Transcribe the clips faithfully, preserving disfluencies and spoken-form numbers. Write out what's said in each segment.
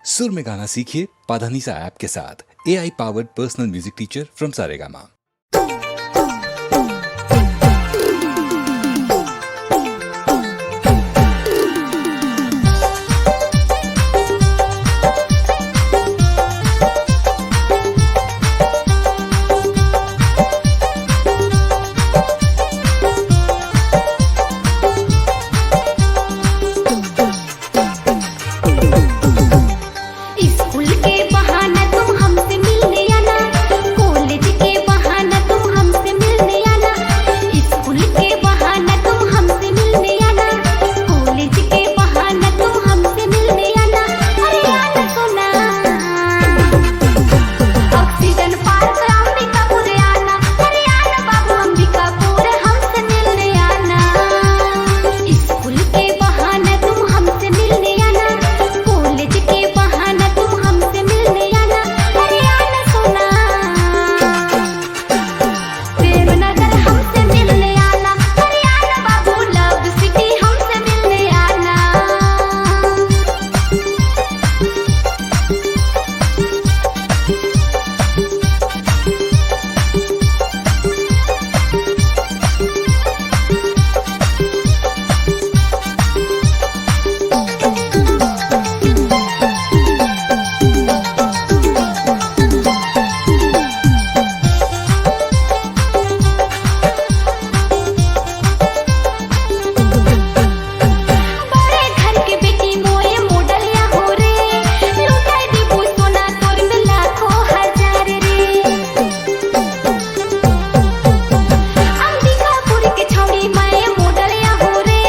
सुर में गाना सीखिए पाधानीसा ऐप के साथ। A I powered personal music teacher from Saregama. School के बहाना तुम हमसे मिलने आना, कॉलेज के बहाना तुम हमसे मिलने आना, स्कूल के बहाना तुम हमसे मिलने आना, कॉलेज के बहाना तुम हमसे मिलने आना। अरे आना सोना, ऑक्सीजन पार्क अंबिकापुर आना, अरे आना बाबू अंबिकापुर हमसे मिलने आना। स्कूल के बहाना तुम हमसे मिलने आना, कॉलेज के बहाना तुम हमसे मिलने आना। अरे आना सोना, प्रेमनगर हमसे मिलने आना। अरे आना बाबू, लव सिटी हमसे मिलने आना। बड़े घर के बेटी मोए मोडलिया हो रे, लुटाई देबू सोना तोर में लाखों हजार रे। अंबिकापुर के छौड़ी मोए मोडलिया हो रे,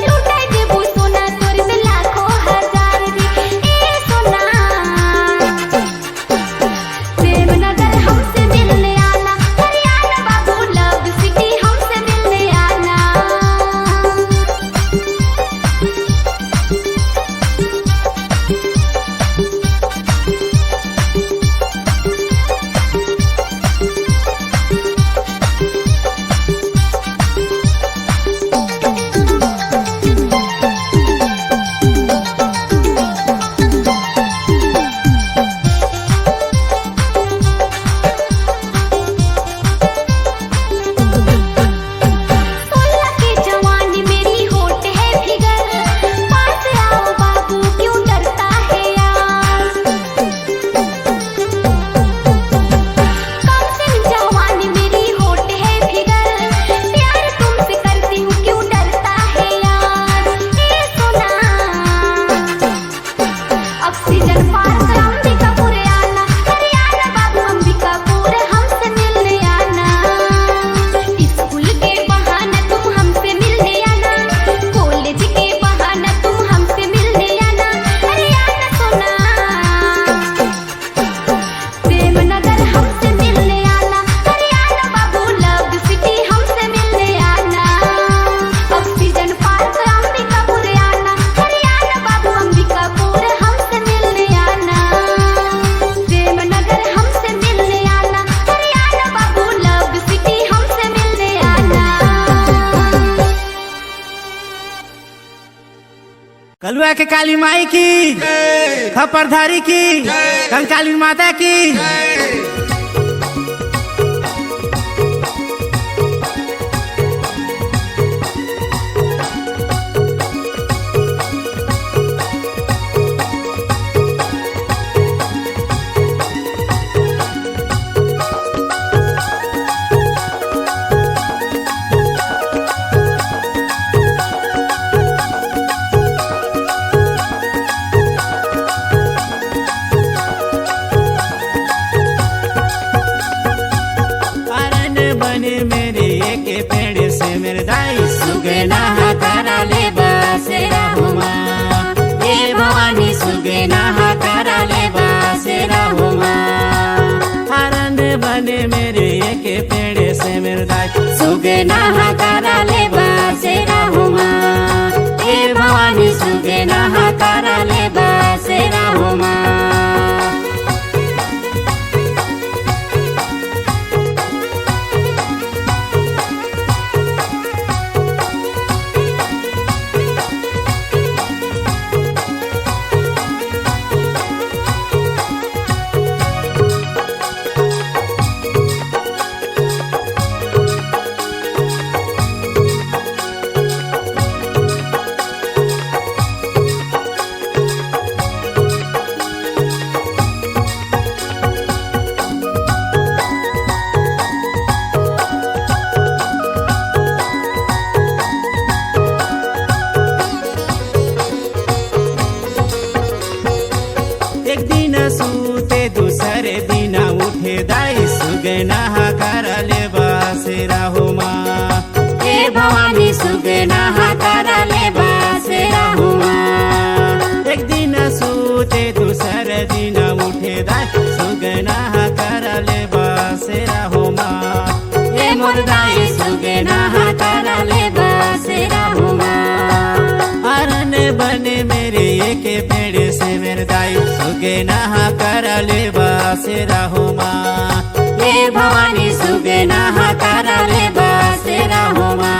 लुटाई देबू सोना तोर में लाखों हजार रे। ए सोना, प्रेमनगर हमसे मिलने आना, अरे आना बाबू, लव सिटी हमसे मिलने आना। सोलह के जवानी मेरी होट है फिगर, पास आओ बाबू क्यों डरता है यार। कम सिम जवानी मेरी होट है फिगर, प्यार तुमसे करती हूँ क्यों डरता है यार। ए सोना, ऑक्सीजन पार्क अंबिकापुर आना, अरे आना बाबू अंबिकापुर हमसे मिलने आना। स्कूल के बहाना तुम हमसे मिलने आना, कॉलेज के बहाना तुम हमसे मिलने आना, अरे आना सोना। प्रेमनगर हमसे मिलने आना, अरे आना बाबू, लव सिटी हमसे मिलने आना। ऑक्सीजन पार्क अंबिकापुर आना, अरे आना बाबू, अंबिकापुर हमसे मिलने आना। प्रेमनगर हमसे मिलने आना, अरे आना बाबू, लव सिटी हमसे मिलने आना। कलुआ के काली माई की, जय। खपरधारी की, जय। कंकाली माता की। जय। अरन बने मेरे एक पेड़ से मेरे दाई सुगना हा करा ले बसेरा हुमा। ए भवानी सुगना हा करा ले बसेरा हुमा। अरन बने मेरे एक पेड़ से मेरे दाई सुगना हा करा ले बसेरा हुमा। ए भवानी सुगना हा करा ले बसेरा हुमा। दाई सुगना हा करा ले बसेरा होमा। ए भवानी सुगना हा करा ले बसेरा होमा।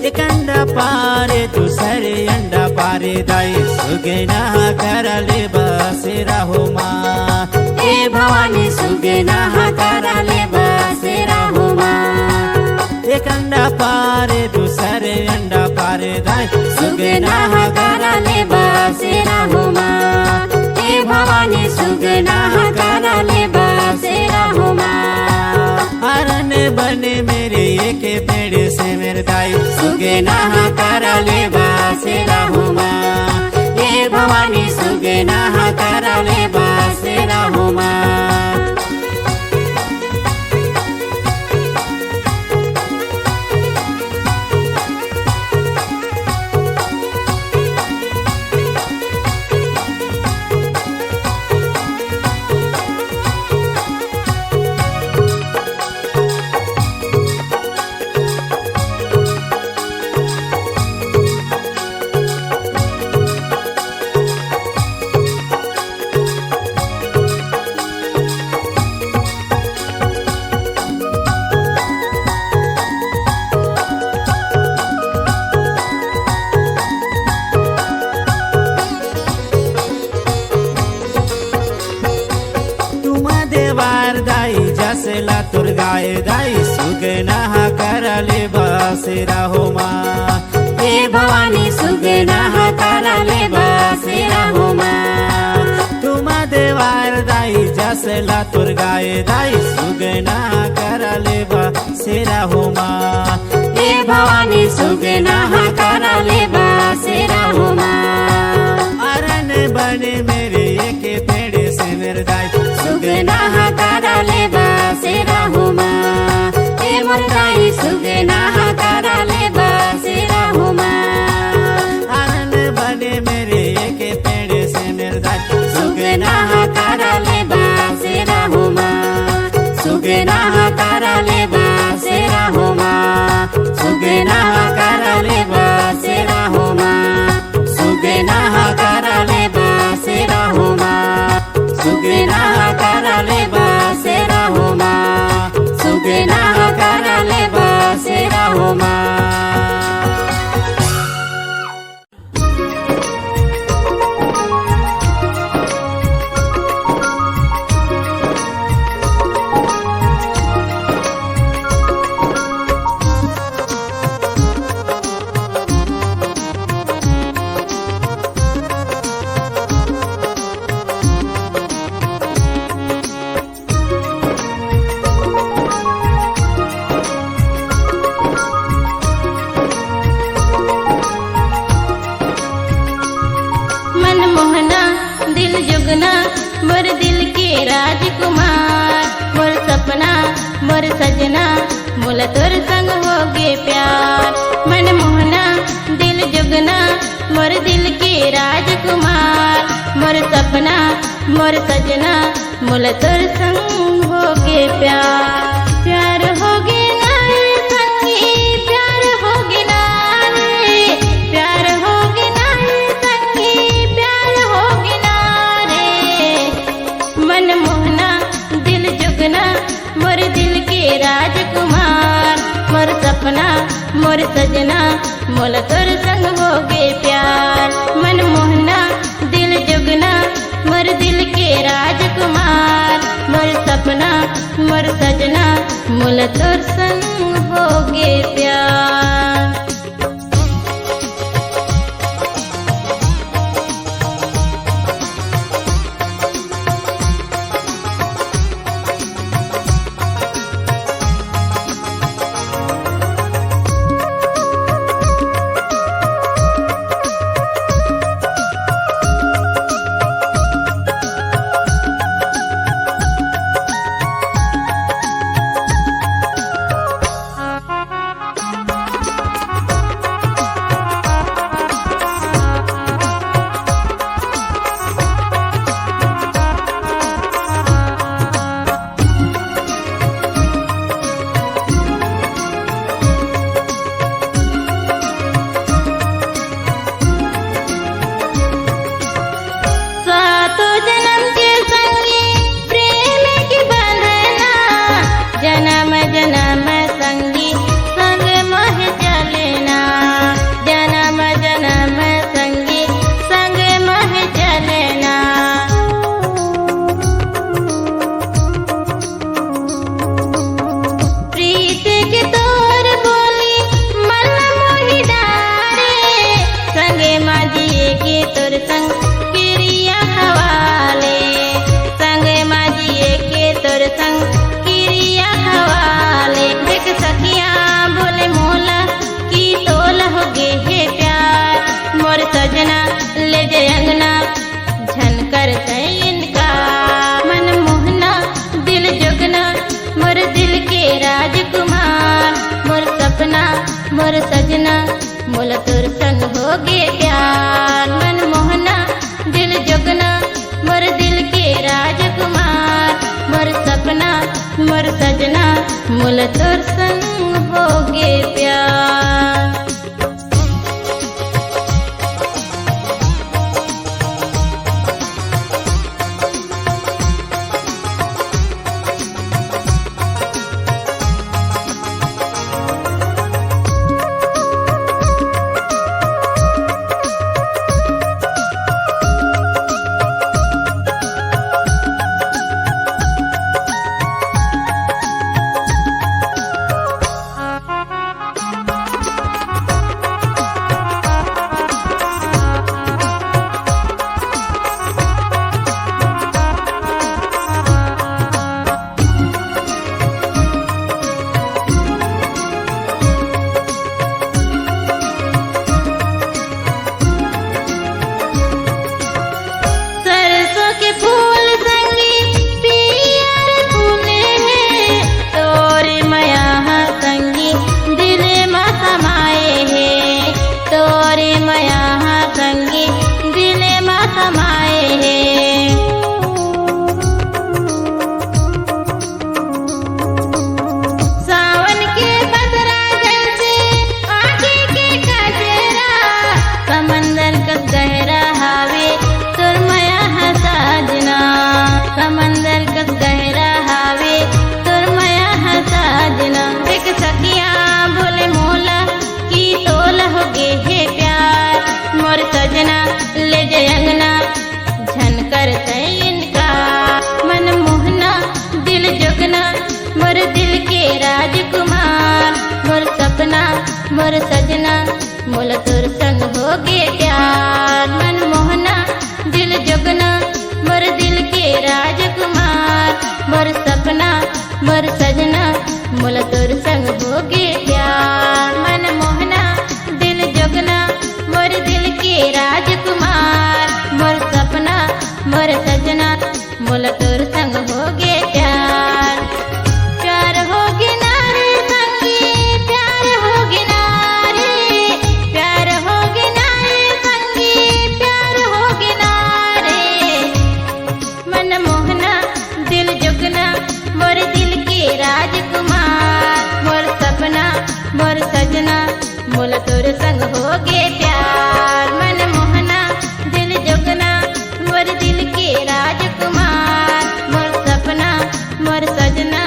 एक अंडा पारे दूसरे अंडा पारे दाई सुगना करा ले बसेरा होमा। ए भवानी सुगना करा ले बसेरा होमा। एक अंडा पारे दूसरे अंडा पारे दाई सुगना करा ले बसेरा होमा। ए भवानी सुगना करा ले बसेरा होमा। अरन बने मेरे एक पेड़ से मेरे दाई सुगना करा ले बसेरा होमा। ए भवानी सुगना करा ले बसेरा होमा। तुमा देवार दाई जसला तुर गाय दाई सुगना करा ले बसेरा होमा। ए भवानी सुगना करा ले बसेरा होमा। तुमा देवार दाई जसला तुर गाय दाई सुगना करा ले बसेरा होमा। ए भवानी सुगना करा ले बसेरा होमा। अरन बने मेरे एक पेड़ से मेरे दाई सुगना करा ले बसेरा होमा। ए मोर दाई सुगना करा ले बसेरा होमा। अरन बने मेरे एक पेड़ से मेरे दाई सुगना करा ले बसेरा होमा। सुगना करा ले बसेरा होमा। सुगना करा ले बसेरा होमा। सुगना करा ले बसेरा होमा। सुगना करा ले बसेरा होमा। सुगना करा ले बसेरा होमा। मन मोहना दिल जुगना, मोर दिल के राजकुमार, मोर सपना, मोर सजना, मोला तोर संग होगे प्यार। मन मोहना दिल जुगना, मोर दिल के राजकुमार, मोर सपना, मोर सजना, मोला तोर संग होगे प्यार। प्यार होगे ना रे संगी, प्यार होगे ना रे, प्यार होगे ना रे संगी, प्यार होगे ना रे। मन मोहना दिल जुगना, मोर दिल के राजकुमार, मोर सपना, मोर सजना, मोला तोर संग होगे प्यार। मन मोहना दिल जुगना, मोर दिल के राजकुमार, मोर सपना, मोर सजना, मोला तोर संग होगे प्यार। सजना मोला तोर संग होगे प्यार। सरसों के फूल संगी पियर फूले हे, तोरे मया ह संगी दिल म समाए हे, तोरे मया ह संगी दिल म समाए हे। सावन के बदरा जैसे आँखी के कजरा, समंदर कस गहरा हावे तोर मया ह साजना, समंदर कस गहरा हावे तोर मया ह साजना। एक सखिया बोले मोला कि तोला होगे हे प्यार, मोर सजना ले जे अंगना झन करतै इनकार। मन मोहना दिल जोगना मोर दिल के राजकुमार, मोर सपना मोर सजना मोला तोर संग होगे प्यार। मन मोहना दिल जोगना मोर दिल के राजकुमार, मोर सपना मोर सजना मोला तोर संग होगे प्यार। मन मोहना दिल जोगना मोर दिल के राजकुमार, मोर सपना मोर सजना मोला तोर संग होगे प्यार। प्यार होगे ना रे संगी, प्यार होगे ना रे, प्यार होगे ना रे संगी, प्यार होगे ना रे। मन मोहना दिल जोगना मोर दिल के राजकुमार, मोर सपना मोर सजना मोला तोर संग होगे प्यार। मन मोहना दिल जोगना मोर दिल के राजकुमार, मोर सपना मोर सजना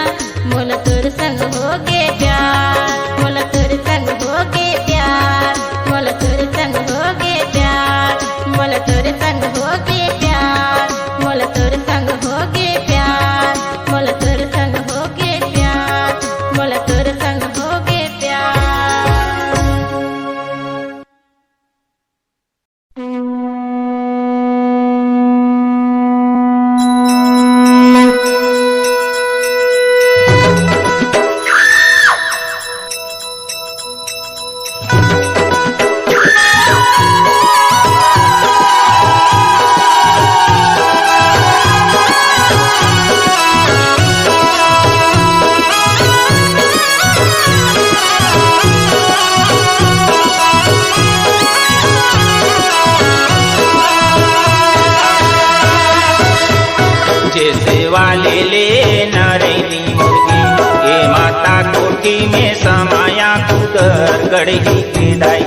मोला तोर संग होगे प्यार, मोला तोर संग होगे प्यार, मोला तोर संग होगे प्यार, मोला तोर संग होगे प्यार, मोला तोर संग होगे प्यार, मोला तोर संग होगे प्यार, मोला तोर संग होगे प्यार। जैसे वाले ले नारायणी मुर्गी, ए माता कोठी में समाया कुदर गढ़ी के दाई।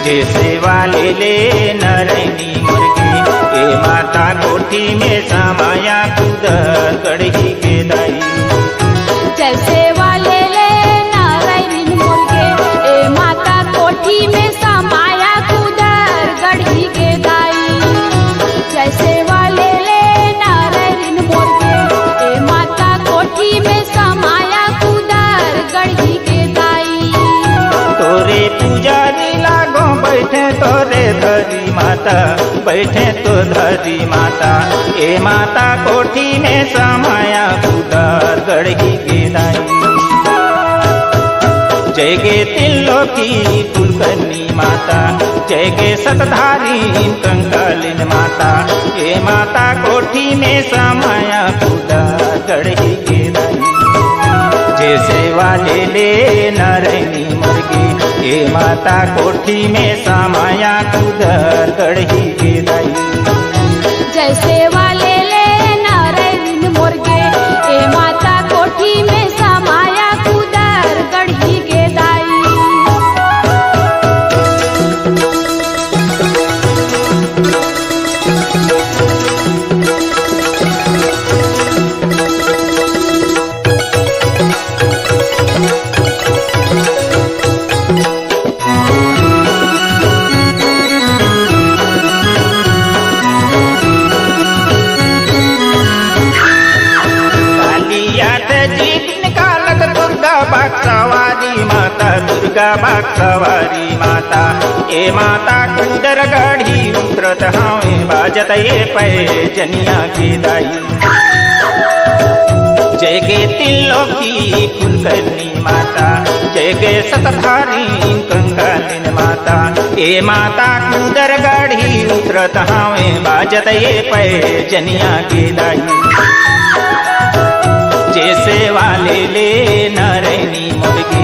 जैसे वाले ले नारायणी मुर्गी, ए माता कोठी में समाया कुदर गढ़ी के दाई। जैसे वाले ले नारायणी मुर्गे, ए माता कोठी में समाया कुदर गढ़ी के दाई। जैसे वाले ले नारायण मोर के, ए माता कोठी में समाया कुदर गढ़ी के दाई। तोरे पुजारी लागों बैठे तोरे धरी माता, बैठे तो धरी माता, ए माता कोठी में समाया कुदर गढ़ी के दाई। जय गे तिल्लोकी कुलकर्णी माता, जय गे सतधारी कंकालिन माता, ए माता कोठी में समाया कुदर गढ़ी के दाई। जैसे वाले ले नारायणी मुर्गी, ए माता कोठी में समाया कुदर गढ़ी के दाई। जैसे वाले ले नारायणी मुर्गे, ए माता कोठी का बकवारी माता, ए माता कुदर गढ़ी उतरत हावे, बाजत ए पैजनिया के दाई। जय गे तिलोकी फुलकर्णी माता, जय गे सतधारी कंकालिन माता, ए माता कुदर गढ़ी उतरत हावे, बाजत ए पैजनिया के दाई। जे सेवा ले ले नारायणी मोर गे,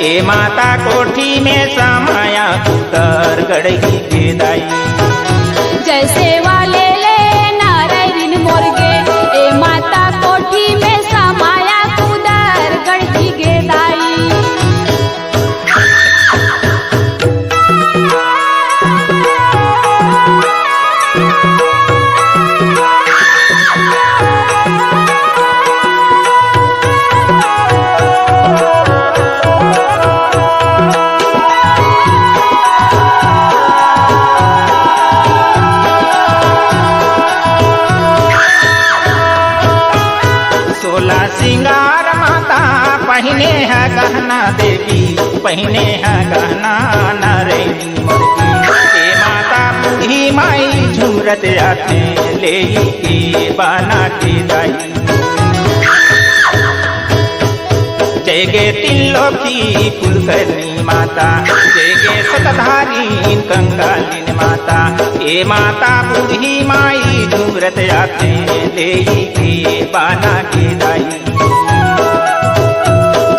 ए माता कोठी में समाया कुदर गढ़ी के दाई। जय सेवा ले ले नारायणी मोर गे, ए माता कोठी में समाया कुदर गढ़ी के दाई। सोला सिंगार माता पहिने ह गहना देवी, पहिने ह गहना नारायणी मोर गे। ए माता बूढ़ी माई झुमरत आथे, लेई के बाना के दाई। जय गे तिलोकी फुलकर्णी माता, जय गे सतधारी कंकालिन माता, ए माता बूढ़ी माई झुमरत आथे, लेई के बाना के दाई।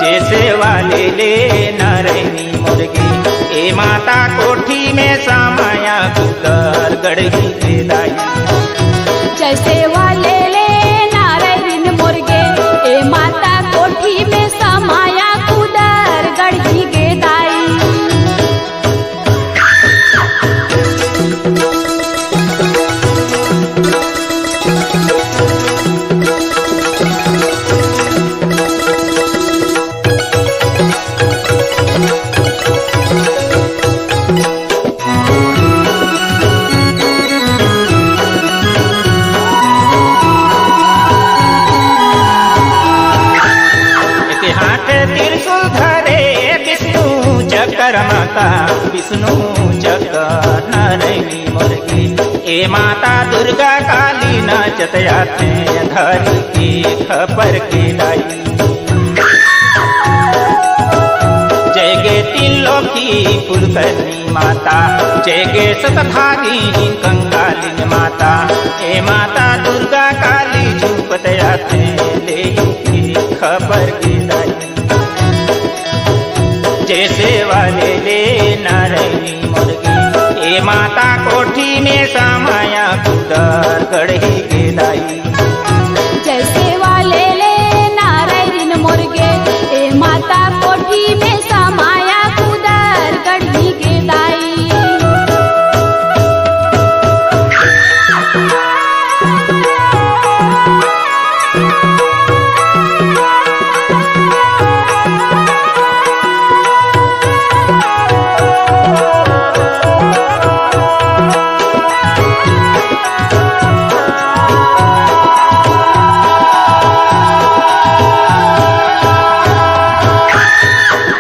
जे सेवा ले ले नारायणी मोर गे, ए माता कोठी में समाया कुदर गढ़ी के दाई। जय सेवा ले ले नारायणी मोर गे, ए माता कोठी में समाया कुदर गढ़ी के दाई। एके हाथे त्रिशूल धरे विष्णु चक्र माता, विष्णु चक्र नारायणी मोर गे। ए माता दुर्गा काली नाचत आथे, धरी के खपर के दाई। जय गे तिलोकी फुलकर्णी माता, जय गे सतधारी कंकालिन माता, ए माता दुर्गा काली झुमरत आथे, लेई के खपर के दाई। जे सेवा ले ले नारायणी मोर गे, ए माता कोठी में समाया कुदर गढ़ी के दाई। जय सेवा ले ले नारायणी मोर गे, ए माता कोठी में समाया कुदर गढ़ी के दाई।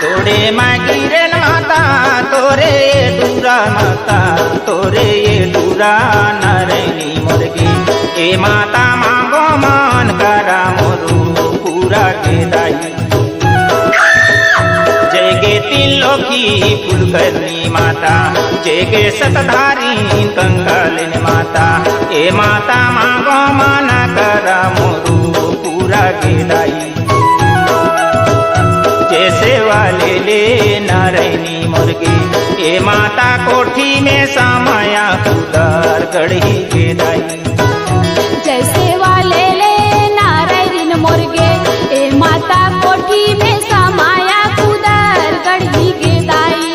तोरे मागिरेन माता, तोरे डूरा माता, तोरे ये डूरा नारायणी मोर गे। ए माता मांगो मन करा मोरू पूरा के दाई। जय गे तिलोकी फुलकर्णी माता, जय गे सतधारी कंकालिन माता, ए माता मांगो मन करा मोरू पूरा के दाई। जे सेवा ले ले नारायणी मोर गे, ए माता कोठी में समाया कुदर गढ़ी के दाई। जय सेवा ले ले नारायणी मोर गे, ए माता कोठी में समाया कुदर गढ़ी के दाई।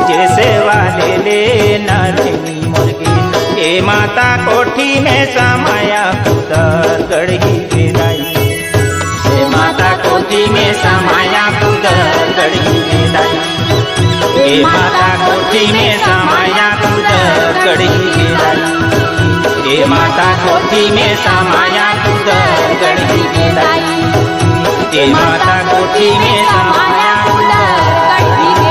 जे सेवा ले ले नारायणी मोर गे, ए माता कोठी में समाया कुदर गढ़ी के दाई। ए माता कोठी में समाया कुदर गढ़ी के दाई। ए माता कोठी में समाया कुदर गढ़ी के दाई। ए माता कोठी में समाया कुदर गढ़ी के दाई। ए माता कोठी में समाया कुदर गढ़ी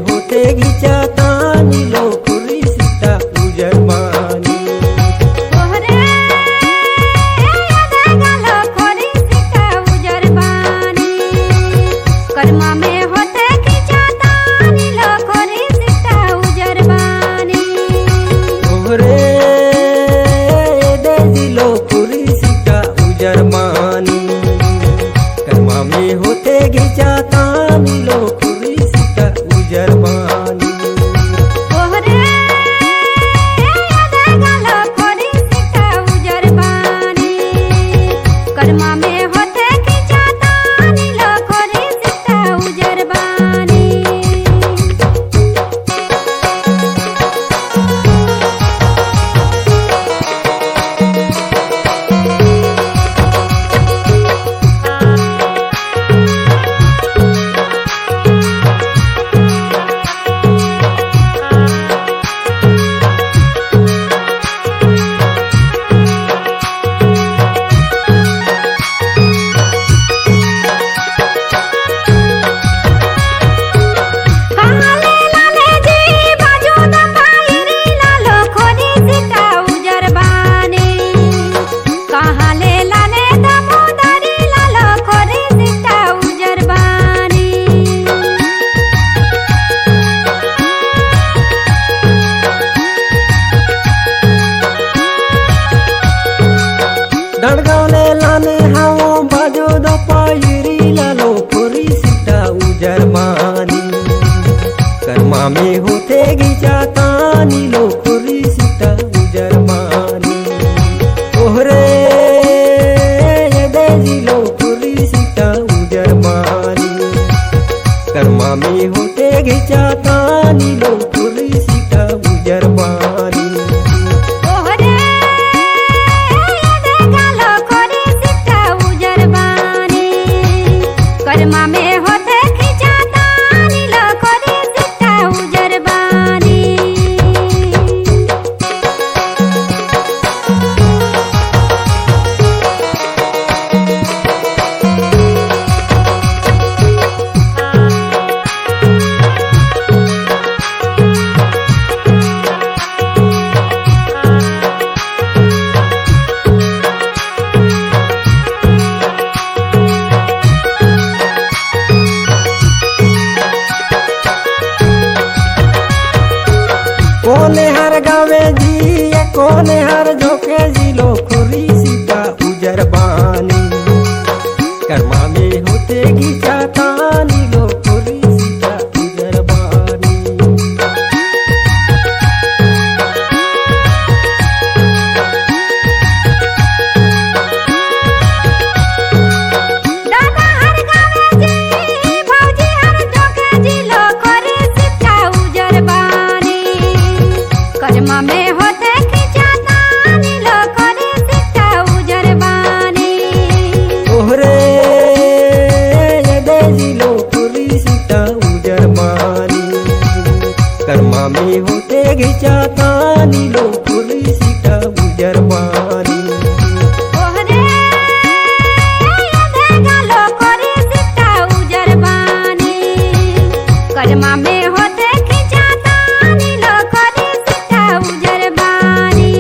होते घिचातानी लोखरी सीता उजर बानी। ओहरे, ए, ए, देगा लोखरी सीता उजर बानी। करमा में होते घिचातानी लोखरी सीता उजर बानी। ओहरे, ए, देजी लोखरी सीता उजर बानी। करमा में होते घिचातानी लोखरी सीता उजर बानी। ओहरे, ए, देगा लोखरी सीता उजर बानी। करमा में होते घिचातानी लोखरी सीता उजर बानी। डंडगांव ले लाने हवं बाजो दपायरी ला लोखरी सीता उजर बानी। करमा में होते घिचातानी लोखरी सीता उजर बानी। ओहरे, ए देजी लोखरी सीता उजर बानी। करमा में होते घिचातानी लोखरी सीता उजर बानी। ओहरे, ए देगा लोखरी सीता उजर बानी। करमा में होते घिचातानी लोखरी सीता उजर बानी। कोने हर गावे जी, ये कोने हर झोंके जी, लोखरी सीता उजर बानी। करमा में होते घिचातानी लोखरी सीता उजर बानी। दादा हर गावे जी, भौजी हर झोंके जी, लोखरी सीता उजर बानी। करमा में होते घिचातानी लोखरी सीता उजर बानी। ओहरे, ए देजी लोखरी सीता उजर बानी। करमा में होते घिचातानी लोखरी सीता उजर बानी। ओहरे, ए देगा लोखरी सीता उजर बानी। करमा में होते घिचातानी लोखरी सीता उजर बानी।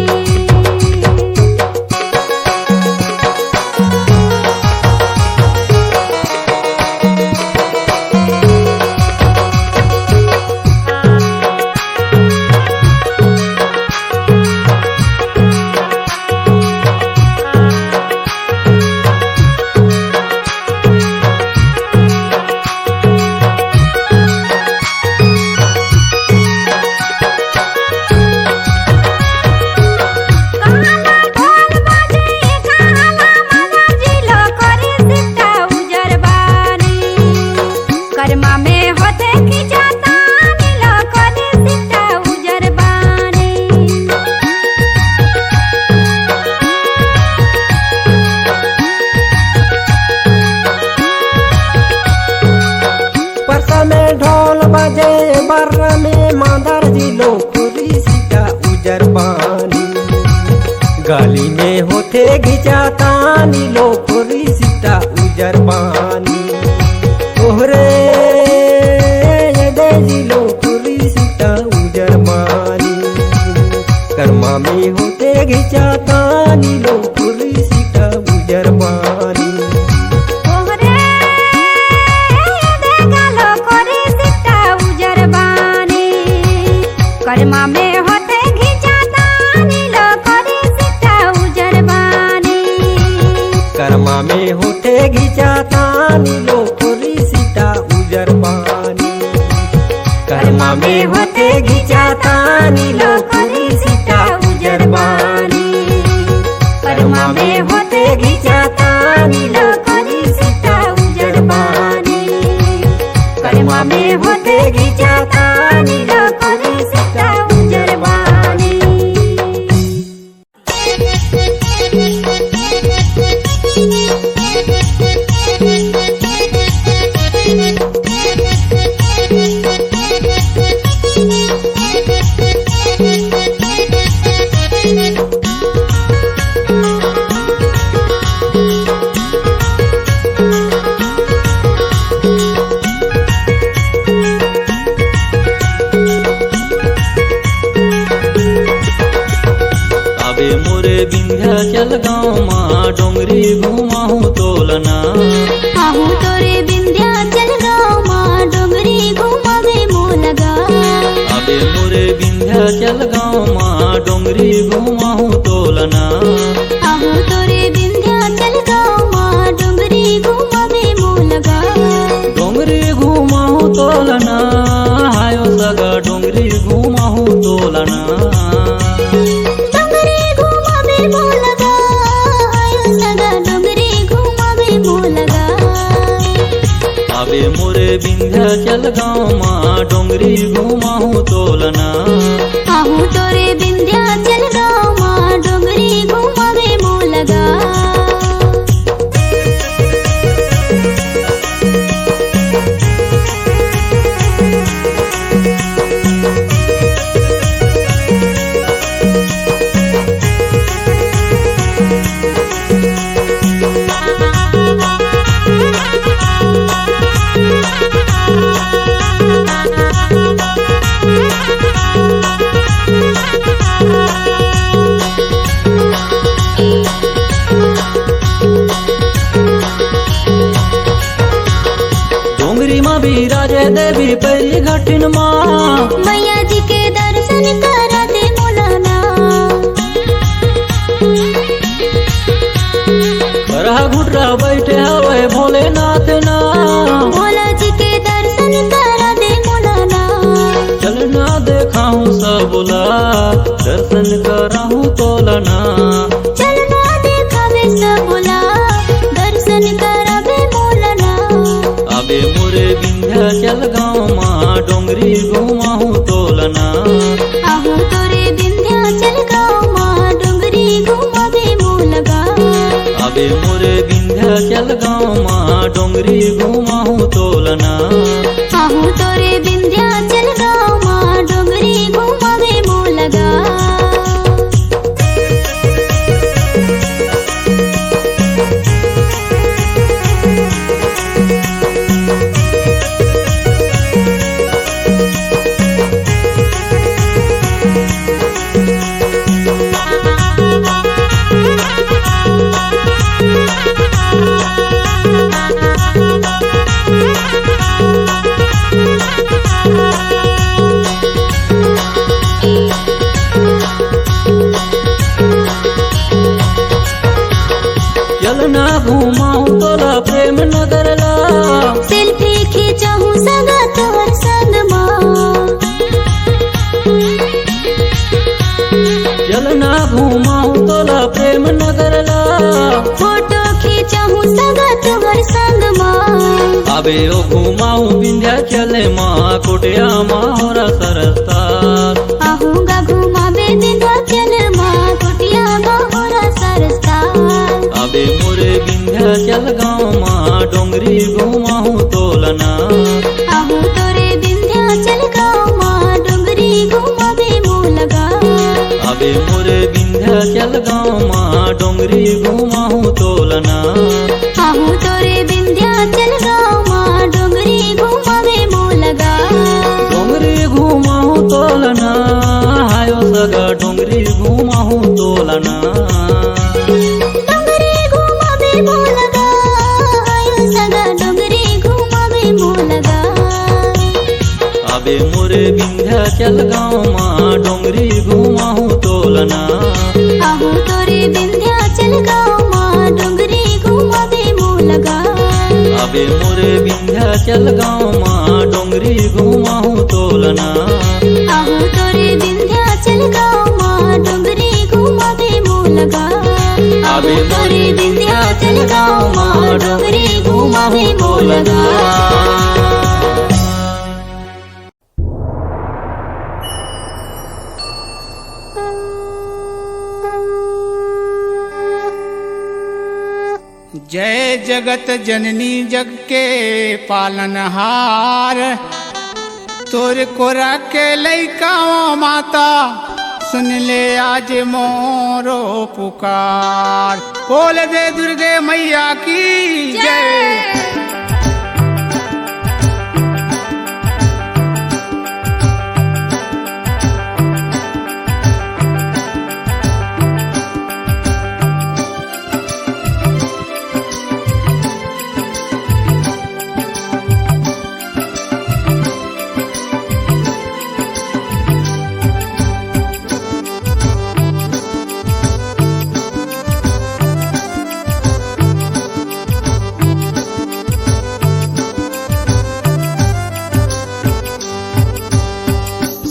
करमा में होते खिंचाता नीलो कोनी सीता उजर बानी। परसा में ढोल बजे, बर्रा में मांदर जी, लोखुरी सीता उजर बानी। गाली में होते घिंचाता नीलो कोनी सीता उजर बानी। तोहरे ये दे जी लो घिचातानी लोकरी सीता उजर बानी। करमा में होते घिचातानी लोकरी सीता उजर बानी। करमा में होते घिचातानी लोकरी सीता उजर बानी। करमा में होते घिचातानी लोकरी सीता उजर बानी। अबे मोरे विंध्याचल गाँव मा डोंगरी घुमाहूँ तोलना। आहूँ तोरे विंध्याचल गाँव मा डोंगरी घुमावे मोला गा। अबे मोरे विंध्याचल गाँव मा डोंगरी घुमाहूँ तोलना। आहूँ तोरे विंध्याचल गाँव मा डोंगरी घुमावे मोला गा। डोंगरी घुमाहूँ तोलना, हायो सगा डोंगरी घुमाहूँ तोलना। डोंगरी घुमावे मोला गा, हायो सगा डोंगरी घुमावे मोला गा। अबे मोरे विंध्याचल गाँव मा डोंगरी घुमाहूँ तोलना। आहूँ तोरे विंध्याचल गाँव मा डोंगरी घुमावे मोला गा। डोंगरी मा बिराजे देवी पैरी घटिन मा। मैया जी के दर्शन करा दे मोला ना। करहा घुटरा बैठे हवे भोलेनाथ ना। भोला जी के दर्शन करा दे मोला ना। चलना देखाहूँ सबला, दर्शन कराहूँ तोला ना। चलना देखावे सबला, दर्शन करावे मोला ना। अबे मोरे विंध्याचल गाँव मा डोंगरी घुमाहूँ तोलना। आहूँ तोरे विंध्याचल गाँव मा डोंगरी घुमावे मोला गा। अबे मोरे विंध्याचल गाँव मा डोंगरी घुमाहूँ तोलना। आहूँ तोरे विंध्याचल गाँव मा डोंगरी घुमावे मोला गा। चलना घुमाहूँ तोला प्रेम नगर ला। सेल्फी खींचहूँ सगा तोर संग मा। चलना घुमाहूँ तोला प्रेम नगर ला। फोटो खींचहूँ सगा तोर संग मा। अबे ओ घुमाहूँ विंध्याचल मा, कोटिया मा होरा सरस्ता। आहूँ गा घुमावे विंध्याचल मा, कोटिया मा होरा सरस्ता। अबे मोरे विंध्याचल गाँव मा, डोंगरी घुमाहूँ तोलना। आहूँ तोरे विंध्याचल गाँव मा, डोंगरी घुमावे मोला गा। अबे मोरे विंध्याचल गाँव मा, डोंगरी घुमाहूँ तोलना। आहूँ तोरे विंध्याचल गाँव मा, डोंगरी घुमावे मोला गा। डोंगरी घुमाहूँ तोलना, हायो सगा डोंगरी घुमाहूँ तोलना। डोंगरी घुमावे मोला गा, हायो सगा डोंगरी घुमावे मोला गा। अबे मोरे विंध्याचल गाँव मा, डोंगरी घुमाहूँ तोलना। आहूँ तोरे विंध्याचल गाँव मा, डोंगरी घुमावे मोला लगा। अबे मोरे विंध्याचल गाँव मा डोंगरी घुमाहूँ तोला ना। आहूँ तोरे विंध्याचल गाँव मा डोंगरी घुमाबे मोला गा। अबे मोरे विंध्याचल गाँव मा डोंगरी घुमाबे मोला गा। जय जगत जननी जग के पालनहार, तोर कोरा के लइका ओ माता, सुन ले आज मोरो पुकार। बोल दे दुर्गे मैया की जय।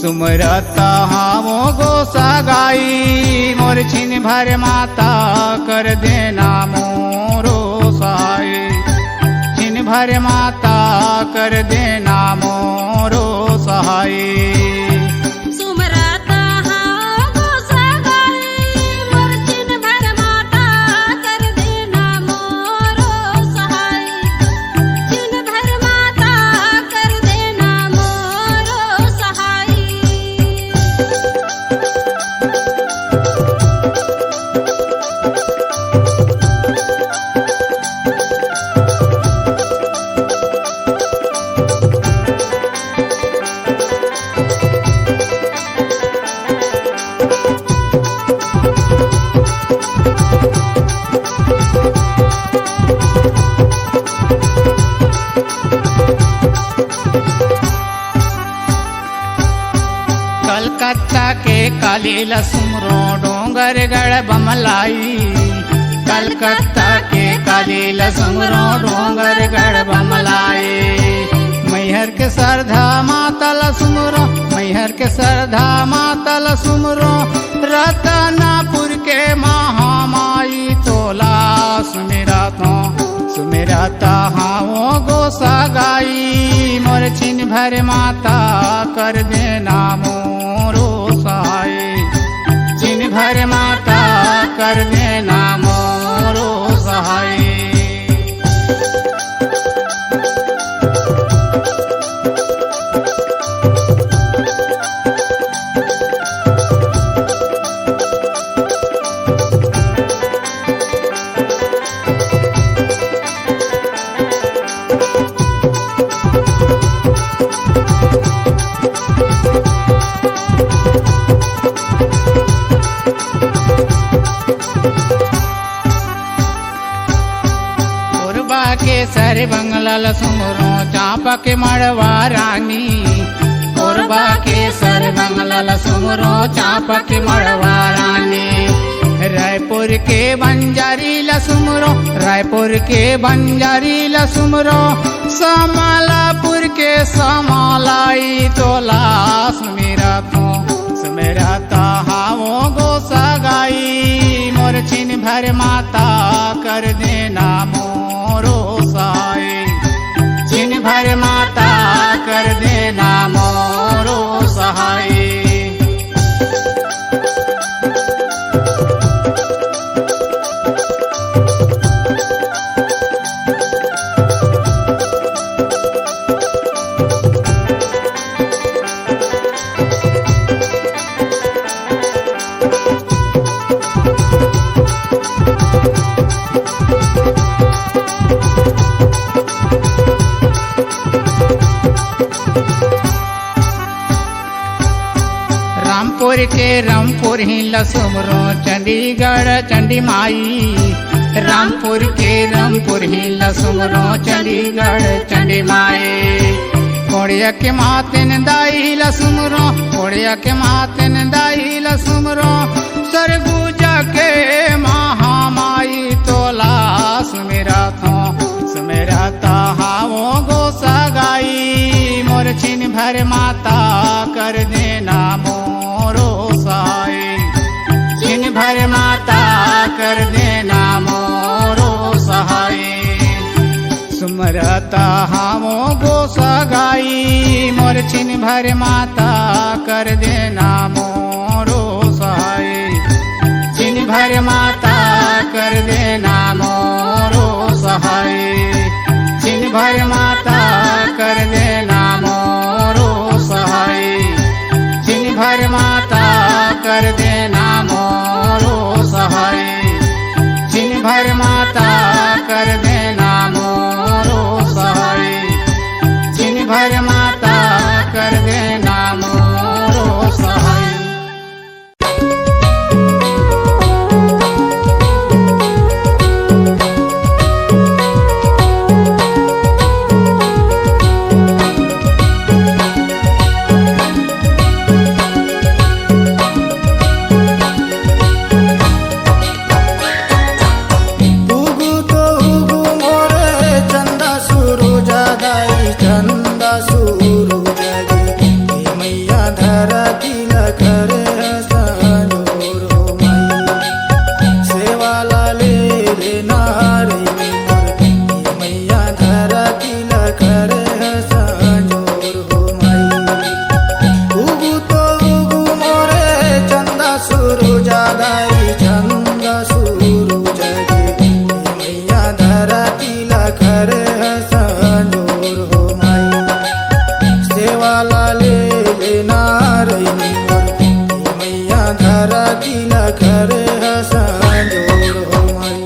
सुमरत हावों गोसाई, मोर छिन भर माता कर देना मोरो सहाय। छिन भर माता कर देना मोरो सहाय। सुमरत हावों गोसाई, मोर छिन भर माता कर देना मोरो सहाय। छिन भर माता कर देना मोरो सहाय। कलकत्ता के काली ल सुमरो डोंगरगढ़ बमलाई। कलकत्ता के काली ल सुमरो डोंगरगढ़ बमलाई। मैहर के सरधा माता ल सुमरो, मैहर के सरधा माता ल सुमरो, रतनपुर के महामाई तोला सुमिरथों। सुमिरत हावों गोसाई, मोर छिन भर माता कर देना मोरो सहाय। छिन भर माता कर देना मोरो सहाय। कोरबा के सर बंगला ल सुमरो चांपा के मड़वा रानी। कोरबा के सर बंगला ल सुमरो चांपा के मड़वा रानी। रायपुर के बंजारी ल सुमरो, रायपुर के बंजारी ल सुमरो, समालापुर के समालाई तोला सुमिरथों। सुमिरत हावों गोसाई, मोर छिन भर माता कर देना मोरो सहाय। छिन भर माता कर देना मोरो सहाय। रामपुर के रामपुर ही ल सुमरो चंडीगढ़ चंडी माई। रामपुर के रामपुर ही ल सुमरो चंडीगढ़ चंडी माई। कोड़िया के मातिन दाई ल सुमरो, कोड़िया के मातिन दाई ल सुमरो, सरगुजा के महामाई तोला भर माता कर देना मोरो सहाय, छिन भर माता कर देना मोरो सहाय। सुमरत हावों गोसाई गाई, मोर छिन भर माता कर देना मोरो सहाय। छिन भर माता कर देना मोरो सहाय। छिन भर माता कर देना मोरो सहाय। छिन भर माता कर देना मोरो सहाय। छिन भर माता कर देना मोरो सहाय। छिन भर माता कर देना मोरो सहाय। उगु तो उगु मोरे चंदा सुरुजा दाई, चंदा सुरुजा गे। हे मैया धरती ला करे संजोर हो माई। सेवा ला ले ले नारी मोर, हे मैया धरती ला करे संजोर हो माई। उगु तो उगु मोरे चंदा सुरुजा दाई, चंदा सुरुजा गे। हे मैया धरती ला करे संजोर हो माई। सेवा ला ले ले नारी मोर, हे मैया धरती ला करे संजोर हो माई।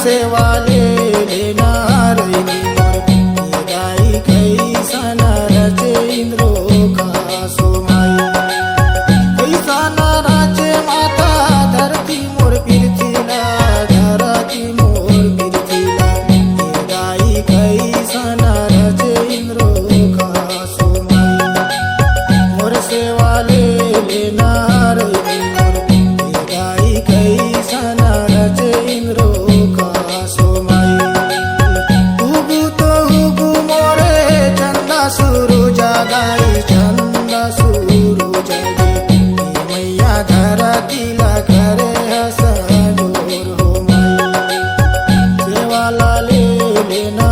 सेवा ले लेना रही मोर, ए दाई कइसन रचे इंद्रो का सोमाई। कइसन रचे माता धरती मोर पृथ्वी ला, धरती मोर पृथ्वी ला। ए दाई कइसन रचे इंद्रो का सोमाई। मोर सेवा ले लेना रही मोर, ए दाई कइसन रचे इंद्रो का सोमाई। उगु तो उगु मोरे चंदा सुरुजा दाई, चंदा सुरुजा गे। ए मैया धरती ला करे हस जोर हो माई। सेवा ला ले लेना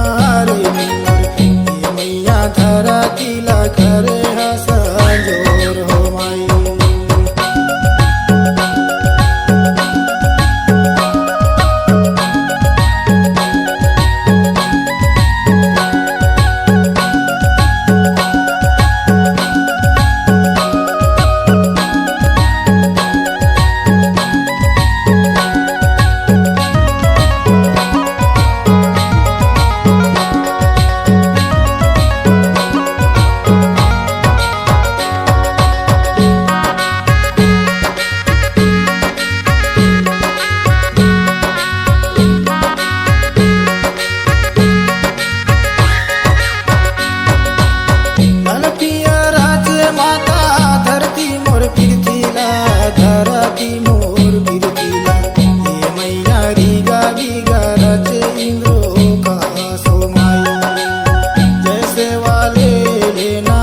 रे मोर, ए मैया धरती ला करे हस जोर हो माई। लाल पियर राज माता धरती मोर पृथ्वी ला, धरती मोर पृथ्वी ला। ए मैया रीगा बीगा रचे इंद्रो का सोमाई। जय सेवा ले लेना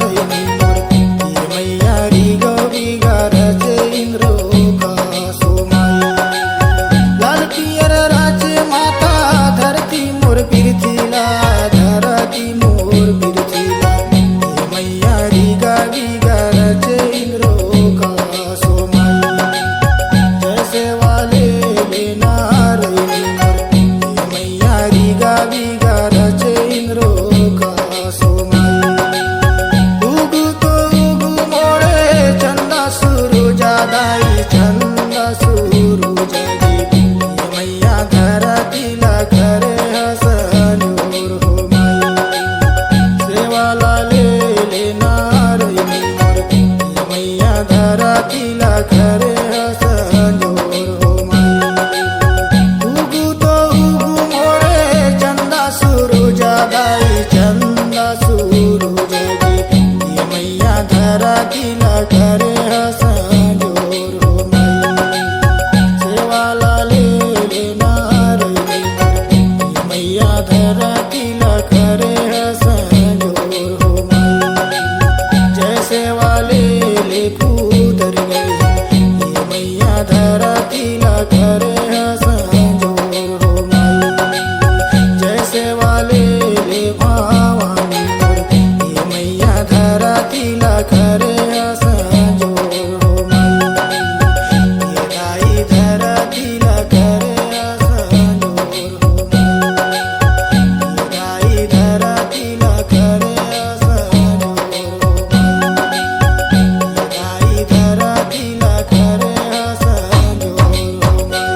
रे मोर, ए मैया रीगा बीगा रचे इंद्रो का सोमाई। लाल पियर राज माता धरती मोर पृथ्वी ला, धरती मोर पृथ्वी ला। ए मैया रीगा बीगा रचे इंद्रो का सोमाई। जय सेवा ले लेना रे मोर, ए मैया रीगा बीगा रचे इंद्रो का सोमाई। उगु तो उगु मोरे चंदा सुरुजा दाई, चंदा सुरुजा गे। ए मैया धरती ला करे हस जोर हो माई। सेवा ला ले लेना रे मोर, ए मैया धरती ला करे हस जोर हो माई। उगु तो उगु मोरे चंदा सुरुजा दाई, चंदा सुरुजा गे। ए मैया धरती ला करे हस जोर हो माई। सेवा ला ले लेना रे मोर, ए मैया धरती ला करे हस जोर हो माई। जय सेवा ले ले कुदर गई, ए मैया धरती ला करे हस जोर हो माई। जय सेवा ले ले भवानी मोर, ए मैया धरती ला करे हस जोर हो माई। ए दाई धरती ला करे हस जोर हो माई। ए दाई धरती ला करे हस जोर हो माई। ए दाई धरती ला करे हस जोर हो माई।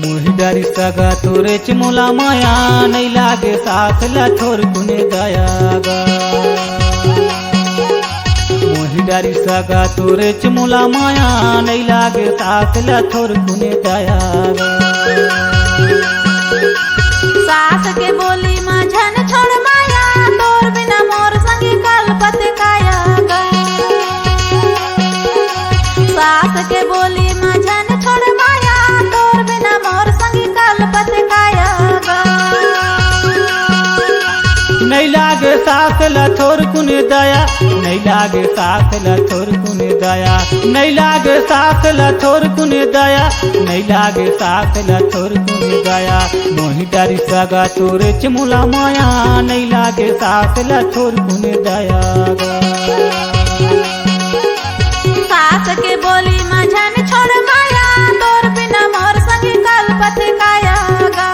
मोहि डरी सगा तोरेच मोला माया, नइ लागे सास ला थोरकुने दया गा। मोहि डरी सगा तोरेच मोला माया, नइ लागे सास ला थोरकुने दया गा। सास के बोली मा झन छोड़ माया, तोर बिना मोर संगी कलपत काया गा। सास के बोली मा झन छोड़ माया, तोर बिना मोर संगी कलपत काया गा। नइ लागे सास सास ल थोरकुन दया, नइ लागे सास ल थोरकुन दया, नइ लागे सास ल थोरकुन दया, नइ लागे सास ल थोरकुन दया। मोहि डारिस गा तोरेच मोला माया, नइ लागे सास ल थोरकुन दया गा। सास के बोली म झन छोड़ माया, तोर बिना मोर संग कलपत काया गा।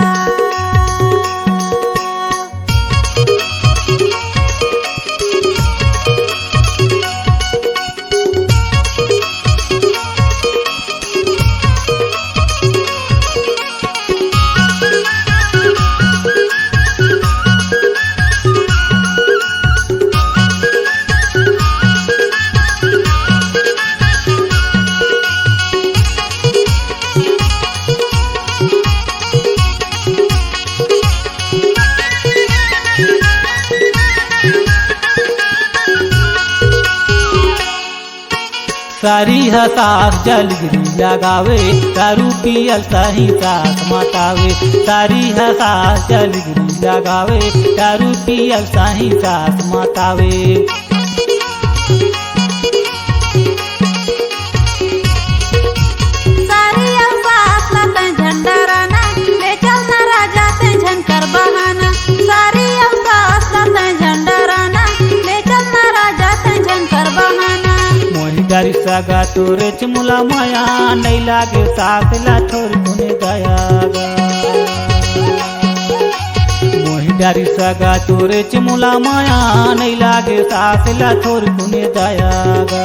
सारी ह सास जलगिरी लगावे, दारू पियल सही सास मतावे। सारी ह सास जलगिरी लगावे, दारू पियल सही सास मतावे। सारी अउ सास ला तैं झन डराना, ले चलना राजा तैं झन कर बहाना। सारी अउ सास ला तैं झन डराना, ले चलना राजा तैं झन कर बहाना। मोहि डारिस गा तोरेच मोला माया, नइ लागे सास ला थोरकुन दया गा। मोहि डारिस गा तोरेच मोला माया, नइ लागे सास ला थोरकुन दया गा।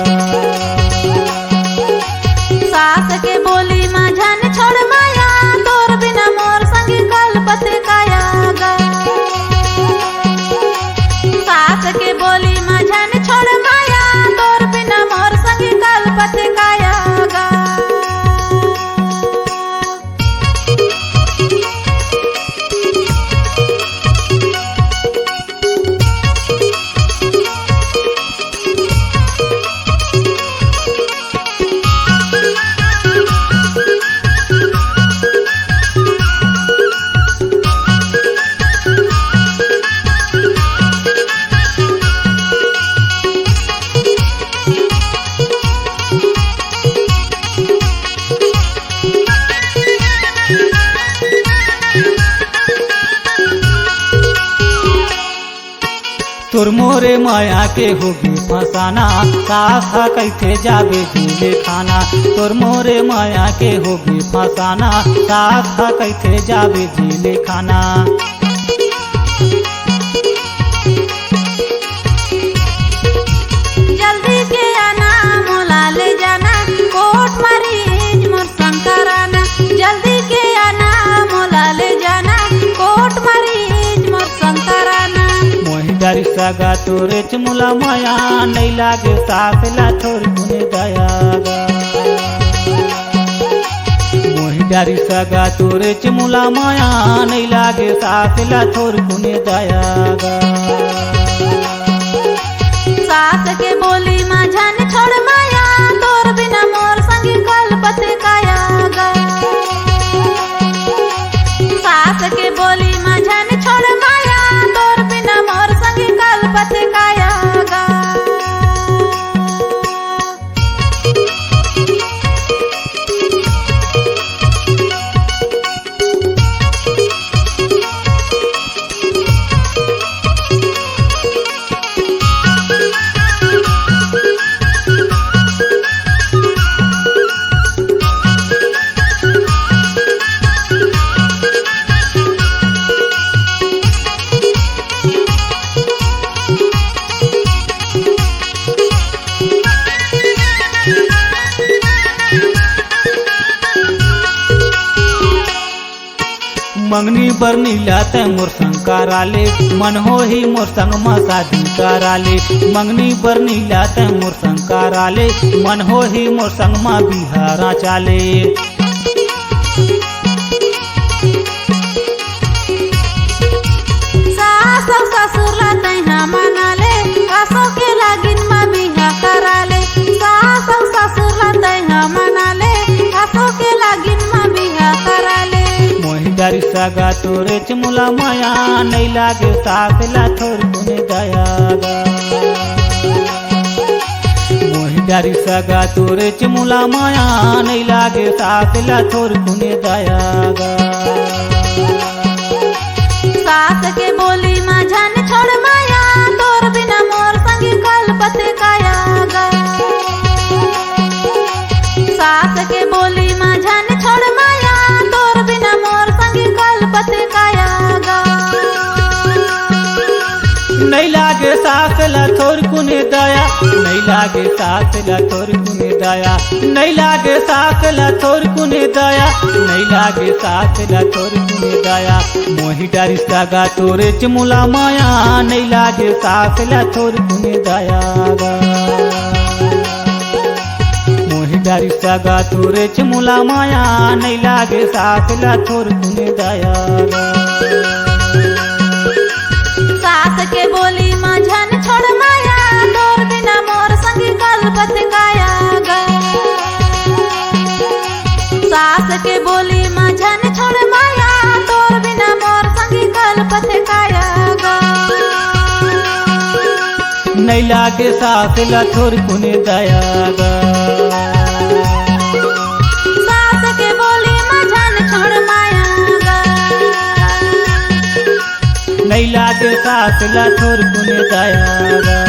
सास के बोली म झन छोड़ माया, तोर बिना मोर संग कलपत काया गा। सास के बोली म झन छोड़ माया, तोर बिना मोर संग कलपत काया गा। तोर मोरे माया के होगे फसाना, सास ह कहिथे जाबे जेल खाना। तोर मोरे माया के होगे फसाना, सास ह कहिथे जाबे जेल खाना। जल्दी के आना मोला ले जाना, कोर्ट मरीज मोर संग कराना। जल्दी के आना मोला ले जाना, कोर्ट मरीज मोर संग कराना। मोहि डारिस गा तोरेच मोला माया, नइ लागे सास ला थोरकुन दया गा। मोहि डारिस गा तोरेच मोला माया, नइ लागे सास ला थोरकुन दया गा। सास के बोली म झन छोड़ माया, तोर बिना मोर संग कलपत काया गा। सास के बोली म झन छोड़ माया, तोर बिना मोर संग कलपत काया गा। मंगनी बर नीला तैं मोर संग करा ले, मन होही मोर संग म शादी करा ले। मंगनी बर नीला तैं मोर संग करा ले, मन होही मोर संग म बिहारा चाले। सास अउ ससुर ला तैं हा मना ले, आसो के लागिन म बिहा करा ले। सास अउ ससुर ला तैं हा मना ले, आसो के लागिन म बिहा करा ले। मोहि डारिस सगा तोरेच मोला मया, नइ लागे सास ला थोरकुन दया गा। मोहि डारिस सगा तोरेच मोला मया, नइ लागे सास ला थोरकुन दया गा। सास के बोली मा झन छोड़ माया, तोर बिना मोर संगी कलपत काया गा। सास के बोली मा झन छोड़ माया, तोर बिना मोर संगी कलपत काया गा। नइ लागे सास ला थोरकुन दया, नइ लागे सास ला थोरकुन दया, नइ लागे सास ला थोरकुन दया, नइ लागे सास ला थोरकुन दया। मोहि डारिस सगा तोरेच मोला मया, नइ लागे सास ला थोरकुन दया गा। मोहि डारिस सगा तोरेच मोला मया, नइ लागे सास ला थोरकुन दया गा। सास के बोली मा झन छोड़ माया, तोर बिना मोर संगी कलपत काया गा। सास के बोली मा झन छोड़ माया, तोर बिना मोर संगी कलपत काया गा। नइ लागे सास ला थोरकुन दया गा। सास के बोली मा झन छोड़ माया गा। नइ लागे सास ला थोरकुन दया गा।